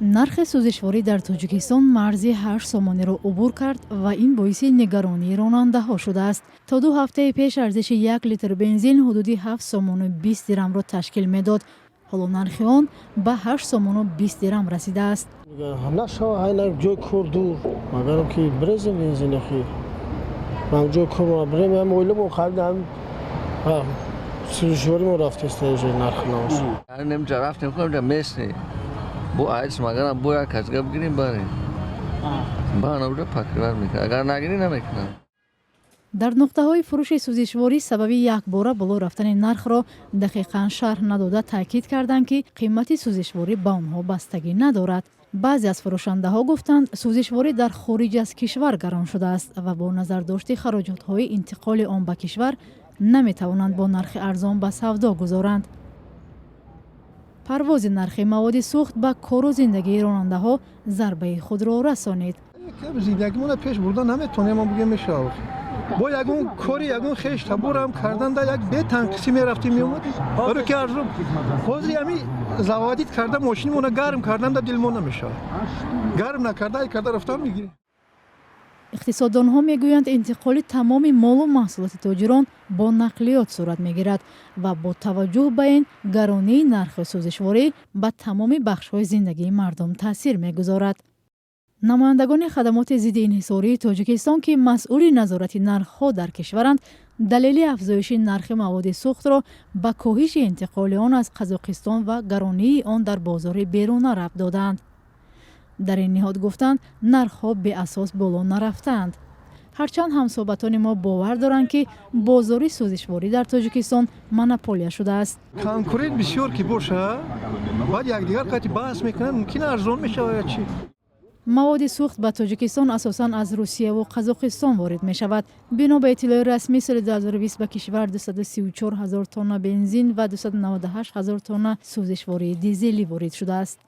Нархи сӯзишворӣ дар Тоҷикистон марзи 8 сомониро убур кард ва ин боиси нигаронии ронандаҳо шудааст. То 2 ҳафтаи пеш арзиши 1 литр бензин ҳудуди 7 сомону 20 дирамро ташкил медод. Ҳоло нархи он ба 8 сомону 20 дирам расидааст. Нашава, ҳайна ҷои кор дур, магарам ки брезем бензин охи. Ман ҷои кор брем, ҳам оиламон харида, ҳам сӯзишворӣ мо рафтеста нарх навош. Немҷа рафтем, худамҷа местни. Бо айс магарам бо як казга бигирем, барем. Ба навҷа покрывать мекунад. Агар нагирӣ, намекунад. Дар нуқтаҳои фурӯши сӯзишворӣ сабаби якбора боло рафтани нархро дақиқан шарҳ надода, таъкид карданд, ки қимати сӯзишворӣ ба онҳо бастагӣ надорад. Баъзе аз фурӯшандаҳо гуфтанд, сӯзишворӣ дар хориҷ аз кишвар гарон шудааст ва бо назардошти хароҷотҳои интиқоли он ба кишвар наметавонанд бо нархи арзон ба савдо гузоранд. Парвози нархи маводи сӯхт ба кору зиндагии ронандаҳо зарбаи худро расонид. Зиндагимона пеш бурда наметонем, мо бигем мешавад. Бо ягон кори, ягон хеш таборам кардан да як бетанқисӣ мерафтем, меомадем, баро ки арзон. Ҳозир ҳами заводить карда, мошинимона гарм кардан да дилмо намешавад. Гарм накарда, ай карда рафтан мегирем. Иқтисоддонҳо мегӯянд, интиқоли тамоми молу маҳсулоти тоҷирон бо нақлиёт сурат мегирад ва бо таваҷҷӯҳ ба ин гаронии нархи сӯзишворӣ ба тамоми бахшҳои зиндагии мардум таъсир мегузорад. Намояндагони хадамоти зидди инҳисории Тоҷикистон, ки масъули назорати нархҳо дар кишваранд, далели афзоиши нархи маводи сӯхтро ба коҳиши интиқоли он аз Қазоқистон ва гаронии он дар бозори беруна рабт додаанд. Дар ин ниҳод гуфтанд, нархҳо беасос боло нарафтаанд, ҳарчанд ҳамсӯҳбатони мо бовар доранд, ки бозори сӯзишворӣ дар Тоҷикистон монополия шудааст. Конкурент бисёр ки боша, баъд якдигар қати баҳс мекунанд, мумкин арзон мешавад чи. Маводи сӯхт ба Тоҷикистон асосан аз Русияву Қазоқистон ворид мешавад. Бино ба иттилои расмӣ, соли 2020 ба кишвар 234 ҳазор тонна бензин ва 298 ҳазор тонна сӯзишвории дизелӣ ворид шудааст.